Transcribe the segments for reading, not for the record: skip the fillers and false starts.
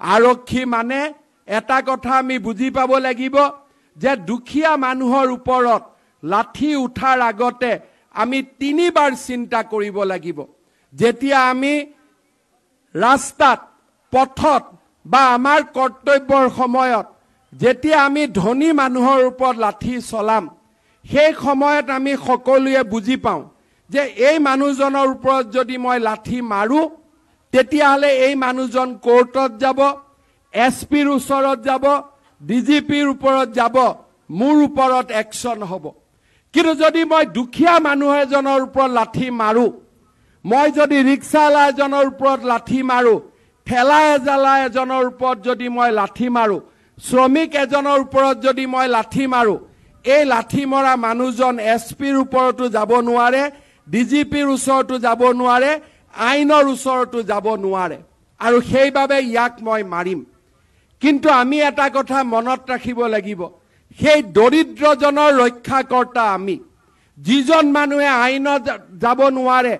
আৰক্ষী মানে এটা কথা আমি বুজি পাব লাগিব যে দুখীয়া মানুহৰ ওপৰত লাঠি উঠাৰ আগতে আমি তিনিবাৰ চিন্তা কৰিব লাগিব। যেতিয়া আমি ৰাস্তাত, পথত বা আমাৰ কৰ্তব্যৰ সময়ত যেতিয়া আমি ধনী মানুহৰ ওপৰত লাঠি চলাম, সেই সময়ত আমি সকলোৱে বুজি পাওঁ যে এই মানুহজনৰ ওপৰত যদি মই লাঠি মাৰোঁ, তেতিয়াহ'লে এই মানুহজন কোৰ্টত যাব, এছ পিৰ ওচৰত যাব, ডি জি পিৰ ওপৰত যাব, মোৰ ওপৰত একশ্যন হ'ব। কিন্তু যদি মই দুখীয়া মানুহ এজনৰ ওপৰত লাঠি মাৰোঁ, মই যদি ৰিক্সাৱালা এজনৰ ওপৰত লাঠি মাৰোঁ, ঠেলা এজালা এজনৰ ওপৰত যদি মই লাঠি মাৰোঁ, শ্ৰমিক এজনৰ ওপৰত যদি মই লাঠি মাৰোঁ, এই লাঠি মৰা মানুহজন এছ পিৰ ওপৰতো যাব নোৱাৰে, ডি জি পিৰ ওচৰতো যাব নোৱাৰে, আইনৰ ওচৰতো যাব নোৱাৰে, আৰু সেইবাবে ইয়াক মই মাৰিম। কিন্তু আমি এটা কথা মনত ৰাখিব লাগিব, সেই দৰিদ্ৰজনৰ ৰক্ষাকৰ্তা আমি। যিজন মানুহে আইনত যাব নোৱাৰে,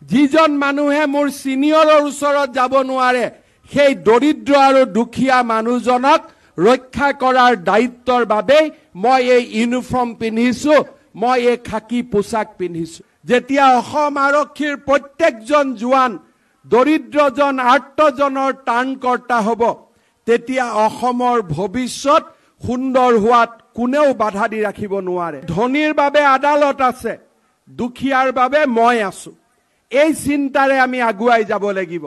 যিজন মানুহে মোৰ ছিনিয়ৰৰ ওচৰত যাব নোৱাৰে, সেই দৰিদ্ৰ আৰু দুখীয়া মানুহজনক ৰক্ষা কৰাৰ দায়িত্বৰ বাবেই মই এই ইউনিফৰ্ম পিন্ধিছোঁ, মই এই খাকী পোছাক পিন্ধিছোঁ। যেতিয়া অসম আৰক্ষীৰ প্ৰত্যেকজন জোৱান দৰিদ্ৰজন, আৰ্তজনৰ ত্ৰাণকৰ্তা হ'ব, তেতিয়া অসমৰ ভৱিষ্যত সুন্দৰ হোৱাত কোনেও বাধা দি ৰাখিব নোৱাৰে। ধনীৰ বাবে আদালত আছে, দুখীয়াৰ বাবে মই আছো। এই চিন্তাৰে আমি আগুৱাই যাব লাগিব।